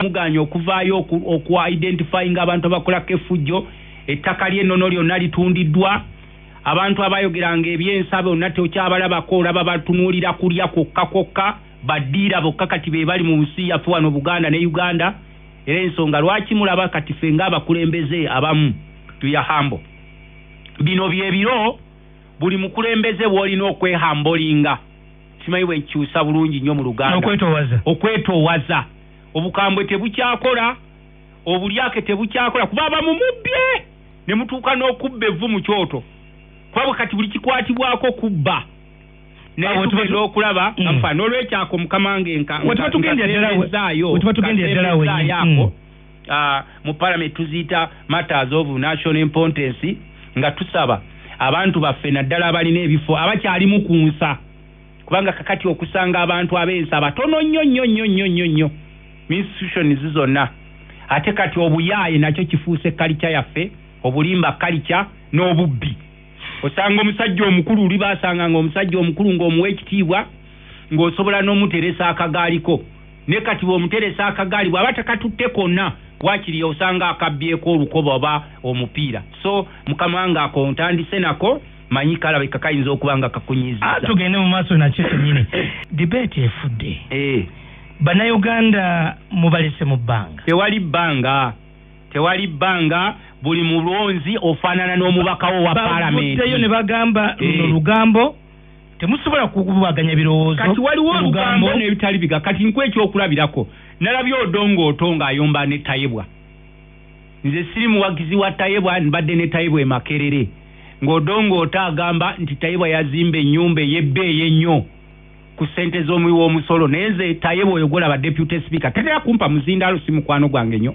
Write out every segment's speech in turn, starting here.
Muganya okuvaayo oku identifying abantu abakolako effujjo. Ettaka ly'ennono lyonna litundiddwa. Abantu abayogeranga ebyensa bonna tokyabalabako, olaba batunuulira kulya kwokka kwokka, baddiira bokka kati be bali mu nsi yaffe wano Buganda ne Uganda. Era ensonga lwaki mulaba kati ffe ng'abakulembeze abamu tuyahambo, bino bye biro buli mukulembeze bw'olina okwehambolinga. Simanyi bwe nkyusa bulungi nnyo mu Luganda. Okwetoowaza. Okwetoowaza. Obukambwe tebukyakola, obulyake tebukyakola, kuba abamu mubbye ne mutuuka n'okubba evvu mu kyoto, kuba kati buli kikwatibwako kubba. Naye tugenda okulaba nga n'olwekyako Mukama nge nkasembezzaayo ako mu Parliament tuziyita matters of national importance, nga tusaba abantu baffe, naddala abalina ebifo, abakyalimu ku nsa, kubanga kakati okusanga abantu ab'ensa batono nnyo nnyo nnyo nnyo nnyo nnyo institutions zonna. Ate kati obuyaaye nakyo kifuuse culture yaffe, obulimba culture n'obubbi. Osanga omusajja omukulu, oli basanga nga omusajja omukulu ng'omuwa ekitiibwa, ng'osobola n'omuteresa akagaaliko, naye kati bw'omuteresa akagaali, bw'aba takatutte konna, wakiri osanga akabbyeko olukoba oba omupiira. So Mukama wange, ako ntandise nako, manyi kalabika kayinza okuba nga kakunyiziza. Tugende mu maaso nakyo kyennyini. Debate efudde. Bannayuganda mubalese mu bbanga. Tewali bbanga, tewali bbanga. Buli mulonzi ofaanana n'omubakawo wa Palamenti. Ne bagamba luno lugambo, temusobola kukubaganya birowoozo. Kati waliwo olugambo n'ebitali biga. Kati nkuwa ekyokulabirako, nalabye Odonga Otto ng'ayomba ne Tayebwa. Nze siri muwagizi wa Tayebwa, mbadde ne Tayebwa e Makerere, ng'Odonga Otto agamba nti Tayebwa yazimba ennyumba ey'ebbeeyi ennyo ku ssente z'omuwi w'omusolo. Naye nze Tayebwa oyo gwolaba, deputy speaker, tatera kumpa muzindaalo, si mukwano gwange nnyo,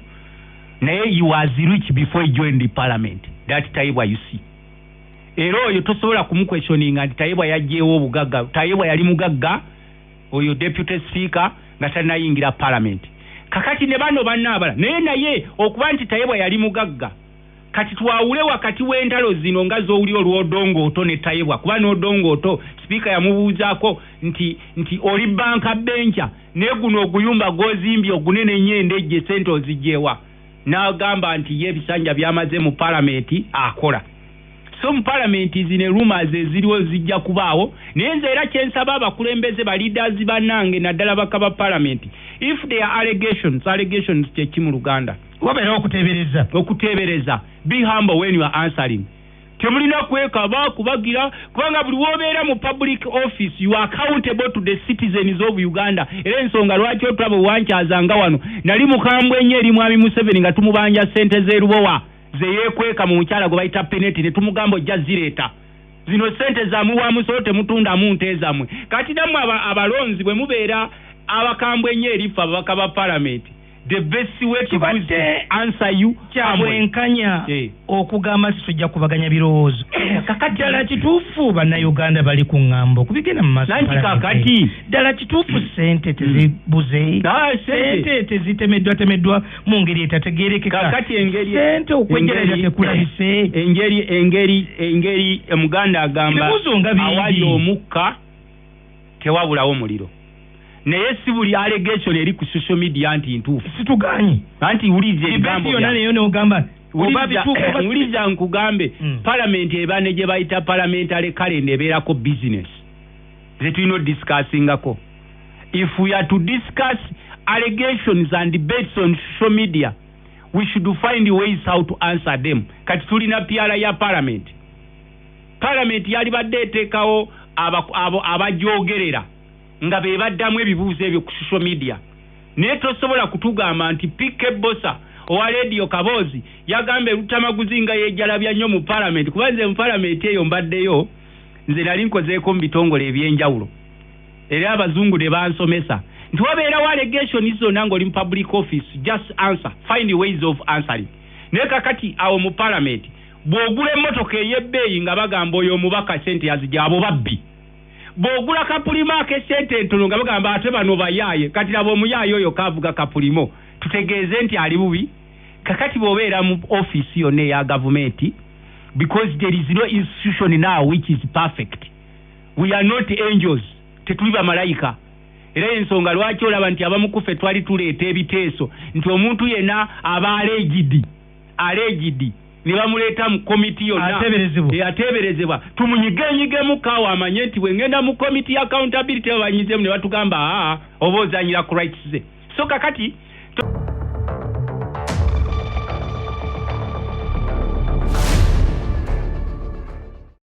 naye he was rich before he joined the parliament, that Tayebwa you see. Era oyo tosobola kumuquestioninga nti Tayebwa yajjeewo obugagga. Tayebwa yali mugagga oyo deputy speaker nga talinayingira parliament. Kakati ne bano banna abala naye okuba nti Tayebwa yali mugagga, kati twawule wakati w'entalo zino nga z'owuli olw'Odonga Otto ne Tayebwa, kuba n'Odonga Otto sipiika yamubuuzaako nti oli bank bencher, naye guno oguyumba gw'ozimbye ogunene nnyo endejje, sente ozigyewa? N'agamba nti ye ebisanja byamaze mu palamenti akola. So mu palamenti zino rumours eziriwo zijja kubaawo, naye nze era kyensaba abakulembeze, ba leaders bannange, naddala baka ba palamenti, if there are allegations, allegations kyeki mu Luganda? Wabeerawo okuteebereza. Okuteebereza. Be humble when you are answering. Temulina kwekaba kubagira, kubanga buli wobeera mu public office, you are accountable to the citizens of Uganda. Era ensonga lwaki otulaba owankyazanga wano, nali mukambwe ennyo eri Mwami Museveni nga tumubanja sente z'erubowa zeyeekweka mu mukyala gwe bayita Peneti, ne tumugamba, "Ojja zireeta zino sente zamuwa musolo, temutundamu nte zammwe." Kati nammwe abalonzi bwe mubeera abakambwe ennyo erife ababaka ba palamenti, the best way to do is to answer you. Kyabwenkanya okugamba nti tujja kubaganya birowoozo. Kakati ddala kituufu Bannayuganda bali ku ŋŋambo kubigenda mu maaso? Nanti kakati ddala kituufu sente tezibuze? Sente tezitemeddwatemeddwa mu ngeri etategerekeka? Kakati engeri Sente okwejereza tekulabise? Engeri Omuganda agamba, Ebibuuzo nga bingi. awali omukka tewabulawo muliro. Naye si buli allegation eri ku social media nti ntuufu. Situganye. Anti wuliriza ebigambo yonna nayo nogamba oba bituufu oba Wuliriza nkugambe. Palamenti eba ne gye bayita parliamentary calendar, ebeerako business ze tulina odiscussingako. If we are to discuss allegations and debates on social media, we should find ways how to answer them. Kati tulina PR ya parliament. Parliament yalibadde eteekawo abo abajogerera nga be baddamu ebibuuzo ebyo ku social media, naye tosobola kutugamba nti PK Bosa owa Rediyo Kaboozi yagamba erutamaguzi nga yejalabya nnyo mu parliament. Kuba nze mu parliament eyo mbaddeyo, nze nali nkozeeko mu bitongole ebyenjawulo, era abazungu ne bansomesa nti wabeerawo allegation zonna ng'oli mu public office, just answer, find ways of answering. Naye kakati awo mu parliament bw'ogula emmotoka ey'ebbeeyi nga bagamba oyo omubaka sente yazijja, abo babbi. Bw'ogula kaPremo ak'essente entono nga bagamba ate bano bayaaye. Kati laba omuyaaye oyo kavuga kaPremo, tutegeeze nti ali bubi. Kakati bw'obeera mu ofiisi yonna eya gavumenti, because there is no institution now which is perfect, we are not angels, tetuli bamalayika. Era ensonga lwaki olaba nti abamu kuffe twali tuleeta ebiteeso nti omuntu yenna aba alleged ne bamuleeta mu komiti yonna, Ateeberezebwa. Ateeberezebwa, tumunyigenyigemu kaawo, amanye nti bwe ngenda mu komiti ya accountability, babanyizemu ne batugamba, aa, oba ozanyira ku rights ze. So kakati